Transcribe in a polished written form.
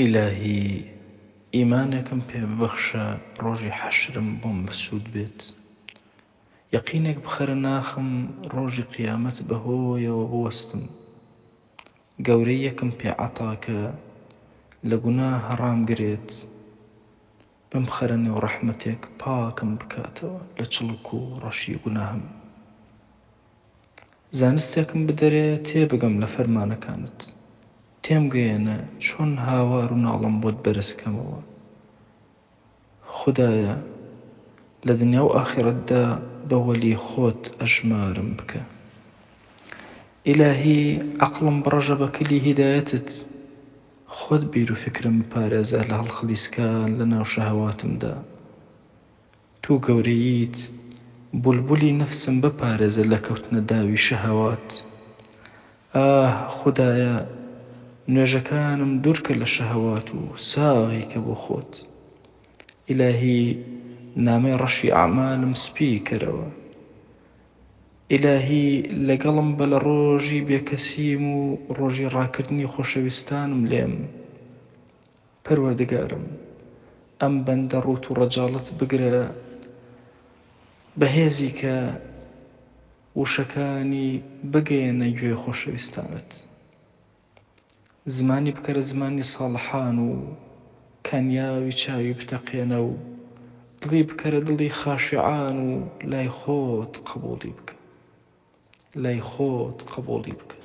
ئیلاهی ئیمانێکم پێ ببەخشە ڕۆژی حەشرم بۆم بەسوود بێت. یەقینێک بخەرە ناخم ڕۆژی قیامەت بەهۆیەوە بوەستم. گەورەییەکم پێ عەتا کە لە گوناه ڕامگرێت. بمخەرە نێو ڕەحمەتێک پاکم بکاتەوە لە چڵک و ڕەشی گوناهم. زانستێکم بدەرێ تێبگەم لە فەرمانەکانت. تێمگەیەنە چۆن هاوار و ناڵەم بۆت بەرز کەمەوە. خودایە لە دنیا و ئاخیرەتدا بە وەلی خۆت ئەژمارم بکە. ئیلاهی عەقڵم بڕەژە بە کلی هیدایەتت. خۆت بیر و فیکرم بپارێزە لە هەڵخلیسکان لە ناو شەهەواتمدا. تو گەورەییت بولبولی نەفسم بپارێزە لە کەوتنە داوی شەهەوات. ئاه خودایە نوێژەکانم دوورکە لە شەهەوات و ساغی کە بۆ خۆت. ئیلاهی نامەی ڕەشی ئەعمالم سپی کەرەوە. ئیلاهی لەگەڵم بە لە ڕۆژی بێکەسیم و ڕۆژی ڕاکردنی خۆشەویستانم لێم. پەروەردگارم ئەم بەندە ڕووت و ڕەجاڵەت بگرە بەهێزی کە وشەکانی بگەیەنە گوێی خۆشەویستانت. زمانی بکەرە زمانی ساڵحان و کانیاوی چاوی بتەقێنە و دڵی بکەرە دڵی خاشعان و لای خۆت قبوڵی بکە. لای خۆت قبوڵی بکە.